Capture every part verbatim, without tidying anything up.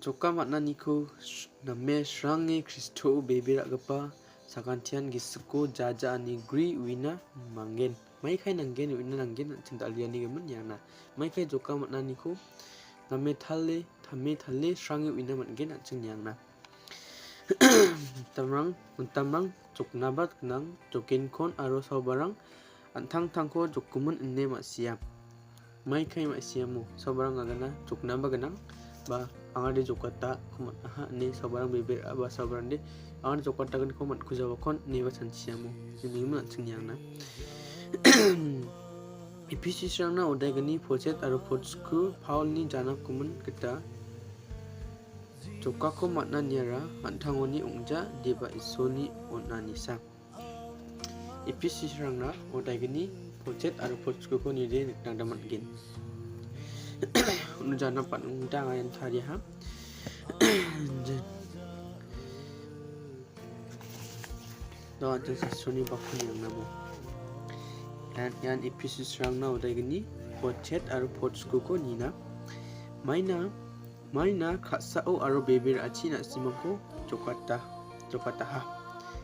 Joka man·aniko sh-, name srange Kristoo bebe ra·gipa sakantian gisiko jaja ani gri uina manggen. Maikai nanggen uina nanggen an·ching dal·ianigimin iana. Maikai joka man·aniko name tale, tame tale srange uina man·gen an·ching niangna. Mitamrang, mitamrang joknaba gnang, jokenkon aro saobarang an·tangtangko jokgimin ine ma·sia. Maikai ma·siamo saobarang agana joknaba gnang, ba angade jokatako man·aha ine saobarang bebe ra·a ba saobarangde angade jokatagniko man·kujabakon ineba chanchiamo. Jinigimin an·ching niangna. Episisrangna odaigni Pochet aro Pochku Paulni janapgimin gita jokako man·aniara an·tangoni ong·ja, deba Isolni on·anisa. Episisrangna odaigni Pochet aro Pochkuko nide nikna gita man·gen. Uno jana pan·ongda anga ian tariaha. Do an·ching Jisuni bakko niangnamo. Ian, ian Episisrangna odaigni Pochet aro Pochkuko nina. Maina, maina ka·sao aro bebe ra·achi na·simangko jokata, jokataha.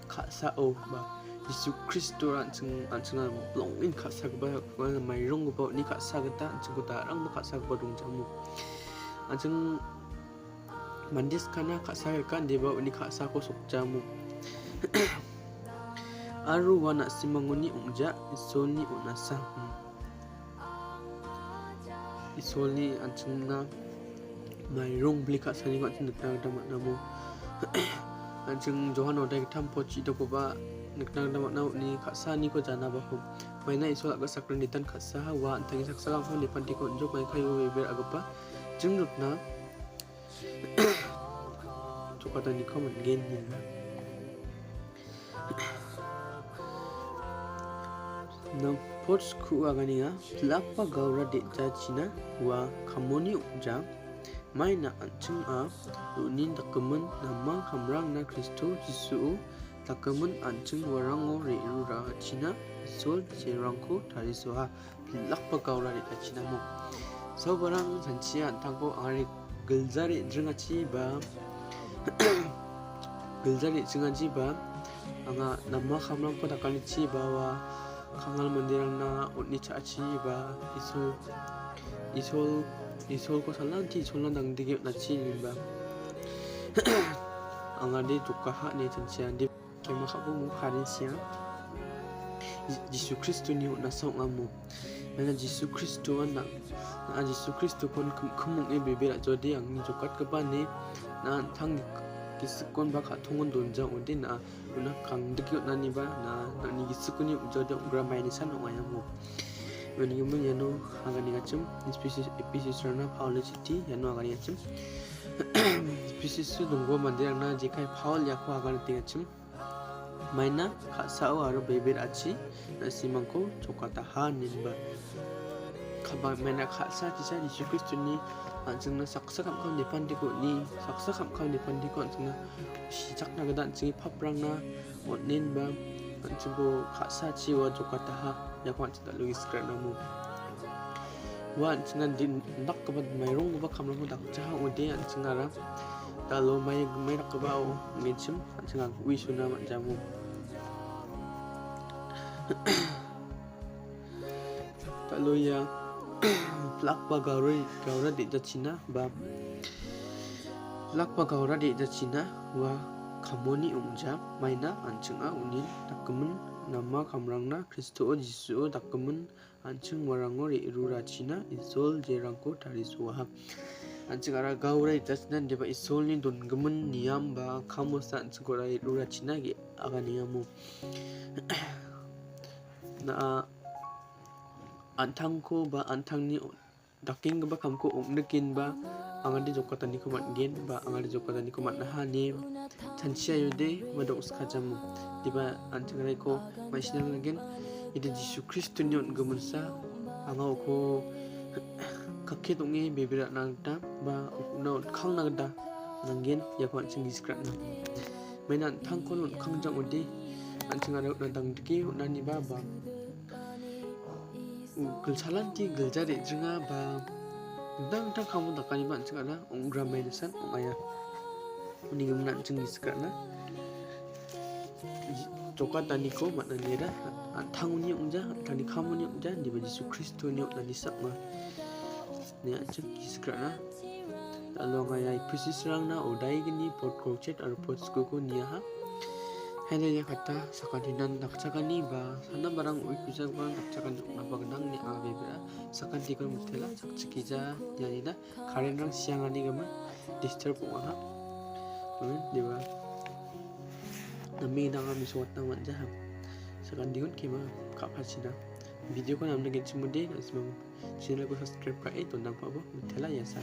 Ka·sao ba Jisu Kristo an·ching, an·chinga bilongen ka·sagipa, maironggipa on·e ka·sa gita an·chingko darangba ka·sagipa dongjamo. An·ching mande skana ka·sa rika, indiba uni ka·sako sokjamo. Aro ua na·simangoni ong·ja Isolni on·asa. Hmm. Isolni an·chingna mairong bili ka·saniko an·ching nikna gita man·amo. An·ching Johan odai gittam pot chidokoba nikna gita man·a, uni ka·saaniko janabako. Maina Isol a·gilsakgni nitan ka·saha ua an·tangni saksalangko nipantiko on·jok maikaio weber agipa jing rikna jokataniko man·gen, ine. Nampot sku aganenga, pilakba gaura de·jachina ua kamoni ong·ja, maina an·ching a unin dakgimin nama kamrangna Kristo Jisuo dakgimin an·ching uarango re·rurachina Isol jerangko tarisoa. Pilakba gaura re·achina mo. Saobarang sanchia an·tangko angari gilja re·jringachi ba gilja re·jringachi ba anga nama kamrangko dakanichi ba ua kangal manderangna on·e cha·achi ba Isol, Isol, Isolko salanti Isolna dangdege on·achi ineba angade jokaha ine sanchia. Kema ka·bo mo karin sia. Ji-, Jisu Kristoni on·asa ong·amo. Maina Jisu Kristoan na-, na·a Jisu Kristokon kim-, kim ong·e bebe ra·jode angni jokatgipa ine na an·tang gis-, gisikon ba ka·tongon donja ong·ode na·a una kangdike on·aniba na-, na·ni gisikoni ong·jade ong·gra mainisan ong·aiamo. Unigimin iano aganengachim, Episis-, Episisrangna Paulni chiti iano aganengachim. Episis donggipa manderangna jekai Paul iako aganatengachim. Maina ka·sao aro bebe ra·achi na·simangko jokataha ineba. Kaba-, maina ka·sa kisa Jisu Kristoni an·chingna saksa kam·kam nipantiko on·e, saksa kam·kam nipantiko an·chingna sijakna gita an·chingni paprangna on·enba an·chingko ka·sachi ua jokataha iako an·ching dal·o gisik ra·namo. Ua an·chingan din-, indakgipa maironggipa kamrangko dakjaha ong·ode an·chingara dalo mai, mai dakgipao ong·genchim an·chinga gue sona man·jamo. Dalo ia plak ba gauri, gaura de·jachina ba plak ba gaura de·jachina ua kamoni ong·ja maina an·ching a unin dakgimin nama kamrangna Kristoo Jisuo dakgimin an·ching uarango re·rurachina Isol jerangko tarisoaha. An·ching ara gaura re·jachina indiba Isolni donggimin niam ba kamosa an·chingko ra·rurachina ge-, aganengamo. Na·a an·tangko ba an·tangni dakenggipa kamko ong·nikenba angade jokataniko man·gen ba angade jokataniko man·aha ine chanchiaiode ua dongskajamo. Diba an·ching raiko ma·sina nanggen, ide Jisu Kristoni on·giminsa anga uko kakket ong·e bebe ra·na gita ba uno on·kangna gita nanggen, iako an·ching gisik ra·na. Maina an·tangkon on·kangja ong·ode, an·ching ara on·na dangdike on·aniba ba gilsalanti gilja re·jringa ba Dingtang dingtang kamon dakaniba an·ching an·a ong·gramai nisan ong·aia. Uni gimin an·ching gisik ra·na. Jokataniko man·aniara an·tangoni ong·ja, an·tangni kamoni ong·ja, indiba Jisu Kristoni on·ani sa ong·a. Ine an·ching gisik ra·na. Da·alo anga ia Epesisrangna odaigini pot krochet aro pot skuko niaha. Haina ia kata sakantinan dakchakani ba sana barang oikujagiparang dakchakani ong·naba gnang ine anga bebera sakantikon mitela sakchikija ianina karenrang sianganigimin disturb ong·aha. Uhm, deba. Name nanga mesokatna man·jaham. Sakantikon kema ka·pachina. Videoko namna genchimode, na·simang channelko subscribe ka·e donangpabo mitela iasa.